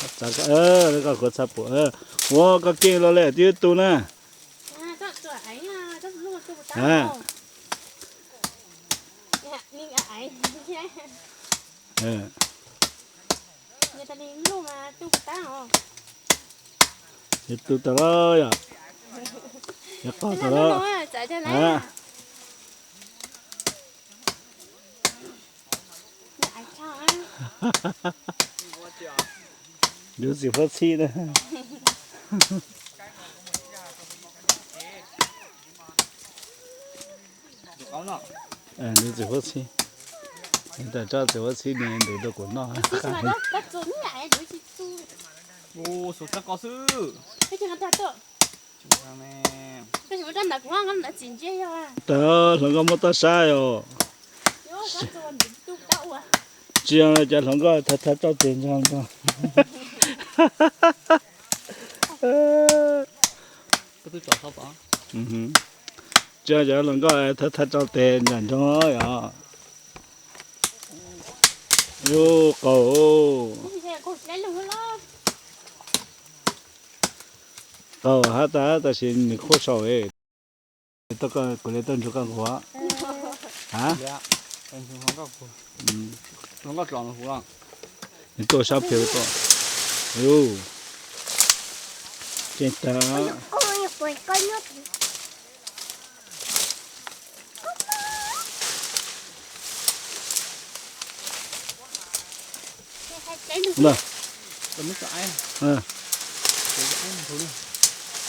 Koj khuav txha pum, ua koj keej los lawm twb tu na. Yog tu tau los yom, yog qaug tau los. Nws txiv huab txhib na. Nws txiv huab txhib, tas tsob txiv huab txhib ni nws rau kuv noj. Tas hluas nkauj muab toj sab os. Tsis yog cov hluas nkauj thab thab tso tes ntog ntog. Tsis yog cov hluas nkauj thab thab tso tes ntog ntog yom. Yus qaug, qaug hab tas tab sis nws khuaj sau. Kuv le tau ntsuag koj nquag. Nws tuaj sab phem tuaj. Tseeb tag.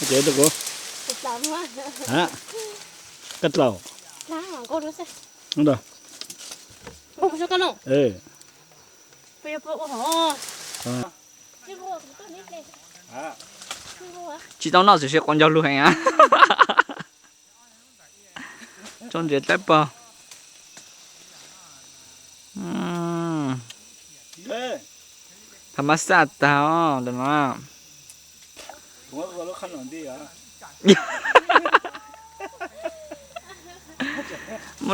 Ces rau kuv. Koj dlaus. Tsis tau noj txawm sis quav ncaug lug heev. Tso ntses dawb paug. Thaum mab xaj tag os ntawm no. Muab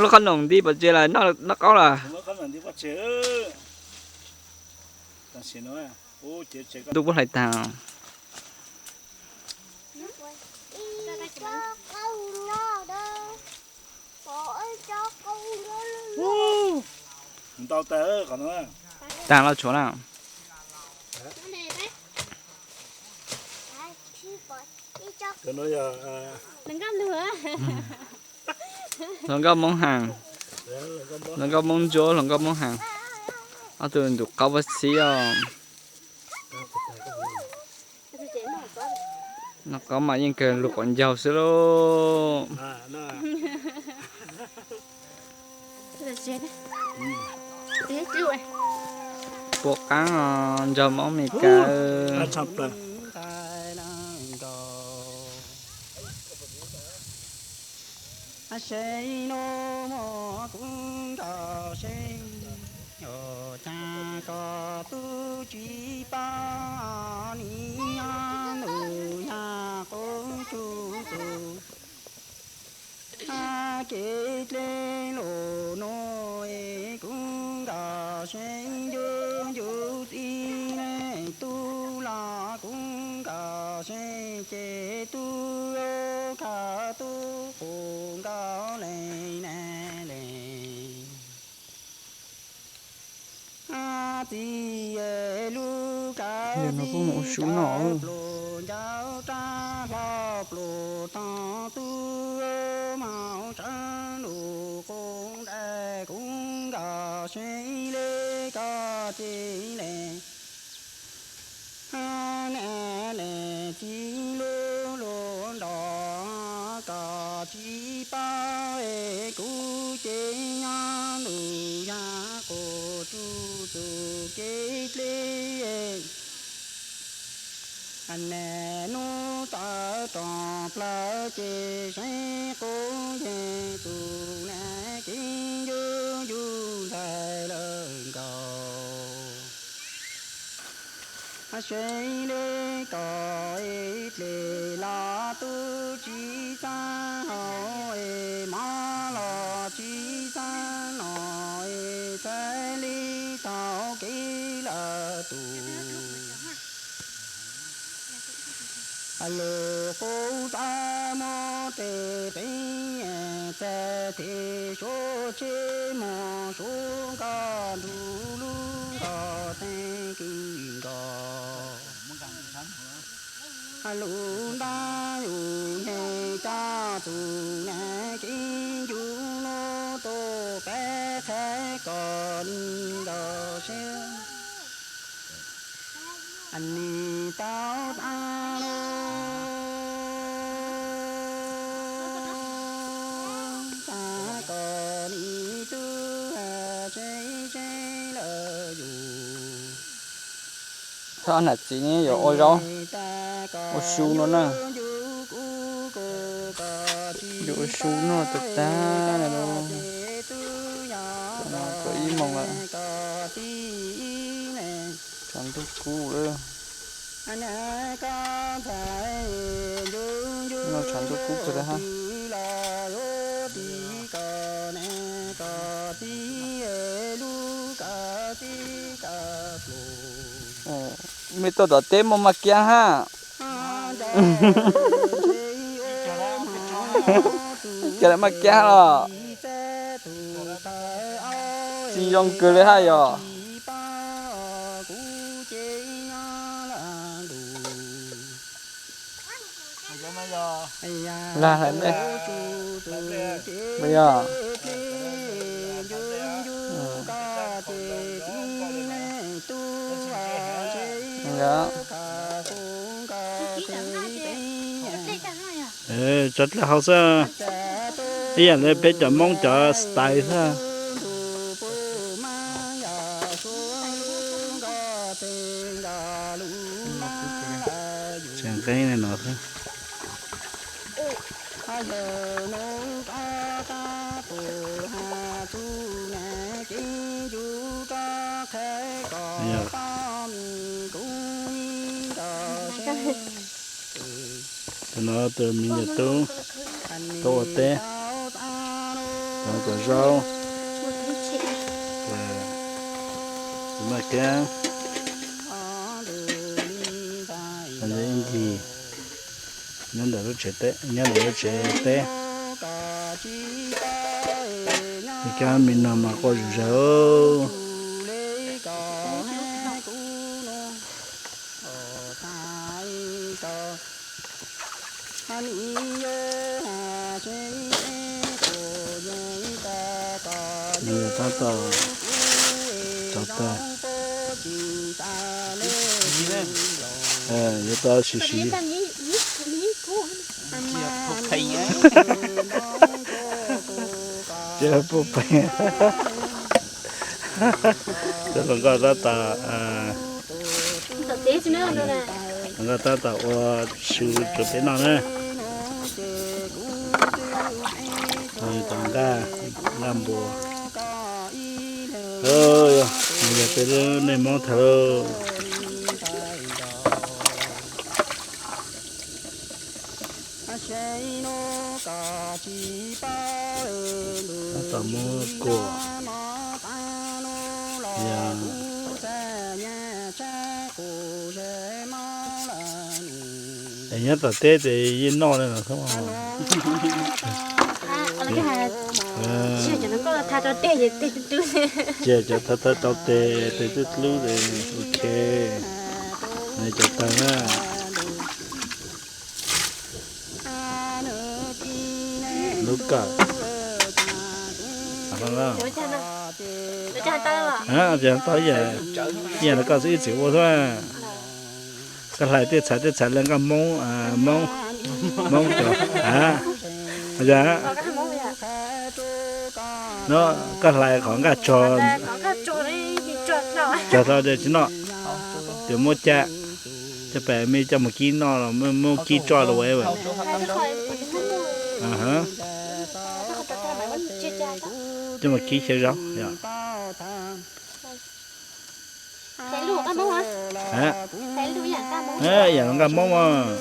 lub qhob noom nti pov tseg lawm, noj qaub lawm. Ntuj puab hlais tag. Tag los tshuav na. Hluas nkauj Moob Haas, hluas nkauj Moob Ntsuab, hluas nkauj Moob Haas, ob tug ntus qaub ua txhib os. Noj qaub mas yeej kawg lug quav ncaug xwb lauj. Puas qaab os, nraug Moob Mes Kas. Seb nuav muaj kuv nkauj seeb, yog caag koj tub tsi paub, nim nyob ntuj yaj qub tsuj txuj. Hab kev dleb lug nuav es kuv nkauj seeb ncu ncu txij le tub los kuv nkauj seeb ces tub koj tub qus nkauj le na le. Txij lub kawg txij pluag ncaub rab hlo pluag tog tub, moog tsav ntuj qub nraim kuv nkauj seeb le koj ces le. Hab ne le txij lub lug nrog koj tsi paub es kuv ces nyob ntuj yaj qub tsuj txuj kev dleb. Ne nub tawv rog plawg ces seeb qub yeeg txug ne kev ncu ncu ntxhais lawm nkaus. Seeb le koj es dlej los tub tsi xaav haus es mov los tsi xaav noj es txhais le tau kev lawm tug. Lug qub txaj muab tes peev txais tes suav tsheb muag suav nkoj nrug lub nkoj teeb kws nrog. Lug ntaab yug nce coj txug nas kev ncu lug tuaj peb qheb kom nim nrog seb nim tau tag lug tag kom nim tub tsev tsev lawm yug. Thov nam txiv ne yuav ua zaub, ua su no na. Yuav ua su noj tag tag lawm lauj. Tam no kaum ib moos lawm. Tshav ntuj kub lawm. Noj tshav ntuj kub kawg tag hab. Mej tuaj tom teb muaj maj kiab hab. Cas lawv maj kiab los tsis zoo kawg li hab yog. Lag hlais nplej. Yog. Tso dlej hau xwb. Ib yam li peb cov Moob cov style xwb. Tseem qeeb li no xwb. Tus no tus me nyuam tub tuaj ua teb, tus no tuav zaub, tus maj kiab, tus ntawd ib ncig nyob ntawm lub tsev teb, nyob ntawm lub tsev teb. Kab me no mas quaj zom zaws. Nws tab tom rau tag, yuav tau siv siv. Tsis puaj pheej. Cov hluas nkauj tab tom, hluas nkauj tab tom ua su rau peb noj na. Tom nqaj, nqaj npua. Yog peb lub neej Moob thaum tab tom muab kuam, yog es nyob tom teb ces yeej noj li no xwb. Tsis yog cov thawj thawj rau tes, tes tub tub, tes tub tub, ok, cov tawg na. Lub kawm. Ces tau ib yam, ib yam li koj ib txwm ua xwb. Koj hlais tej txhais tej txhais le nkaj Moob, Moob, Moob cov, a, no koj hlais qhov nkaj tsog, tsog hlo tsis noj, ces muab ca, coj pem me coj mus kib noj los muab kib tso los ua. Coj mus kib xyaw zaub yom. Yam nkaj Moob mas.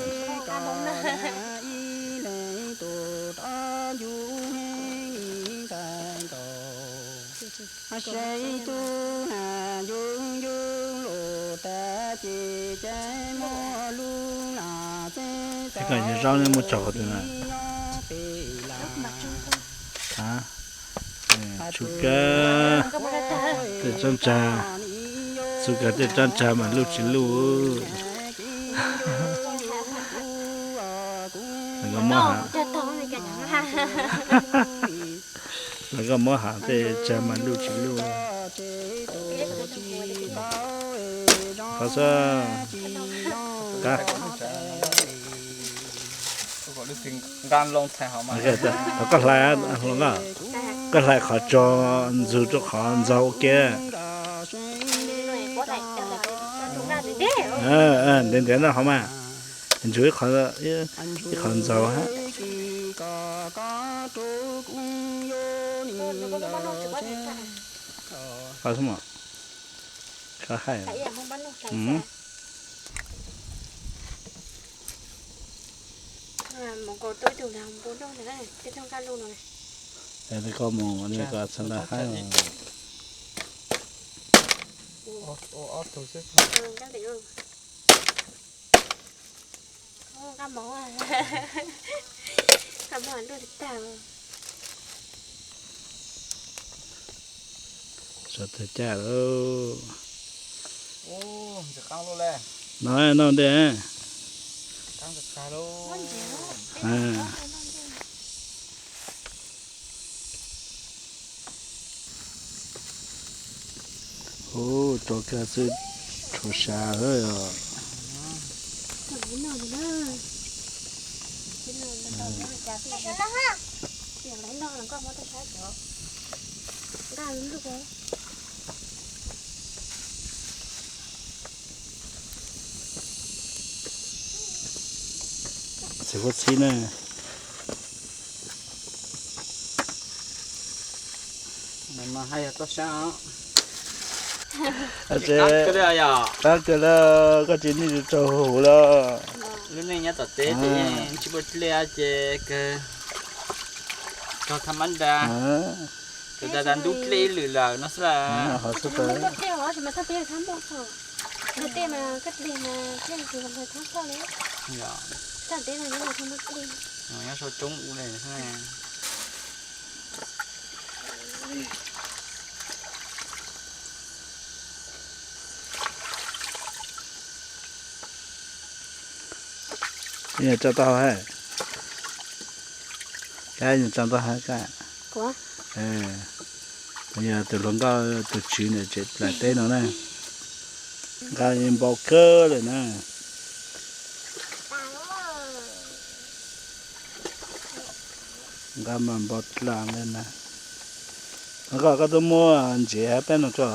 Koj yog zaub ne, muab tso qhov twg na? Tsuj kab, tej tsob ntsa, txuj kab tej tsob ntsa mas luj tsis luj. Koj mob hav, los koj mob hav tej tsa mas luj tsis luj. Qhov xwb, kab. Thov koj hlais, koj hlais qhov tso ntxug rau qhov ntxaug ua ke. Ntev ntev no hov mas, ntxug ib qho ntxaug hab. Koj mus li koj txhaj nta hab. Sawv tag caj lauj. No, no ntej. Ub, tso kiag xwb, tshuav sav lawm os. Txiv huab txhib ne. Hais yog toj sab os. Qaab kawg li, koj tsis nej tsaug huv lawm. Lub neej nyob tom teb ces yeej tsis muaj dlej ces kawg, raug tha mab nra, kawg tas tas ntub dlej ib lwm lawm no xwb lawm. Nyob sau coob ua li. Nyuam tso tau hab, kab nyuam tso tau hab kab. Yog tus hluas nkauj tus tswv ntawm tsev dlaim teb no na, nqa npau kawg lawm na. Nqa mas npau dlaim li na. Koj, koj twb muab ntsev hab peb no tso.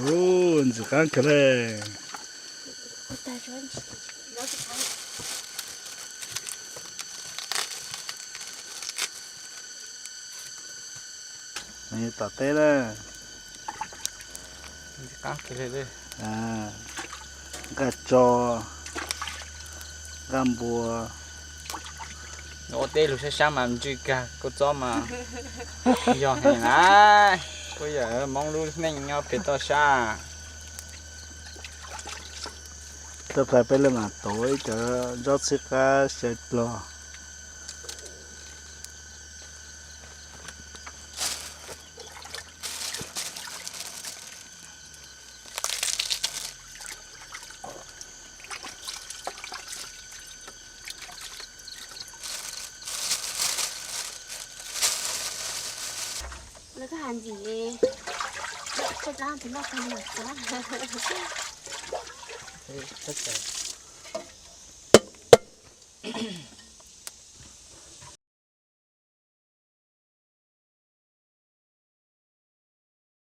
Ub, ntxim qab kawg le. Tom teb na. Nqaj tso, nqaj npua. Ua teb lug sab sab mas ntsws kag kua txob mas yog heev na. Kuj yog Hmoob lub neej nyob pem toj sab. Toj plawv peb lub mas tuav ib cov zaub txhib qab xyaw dlog.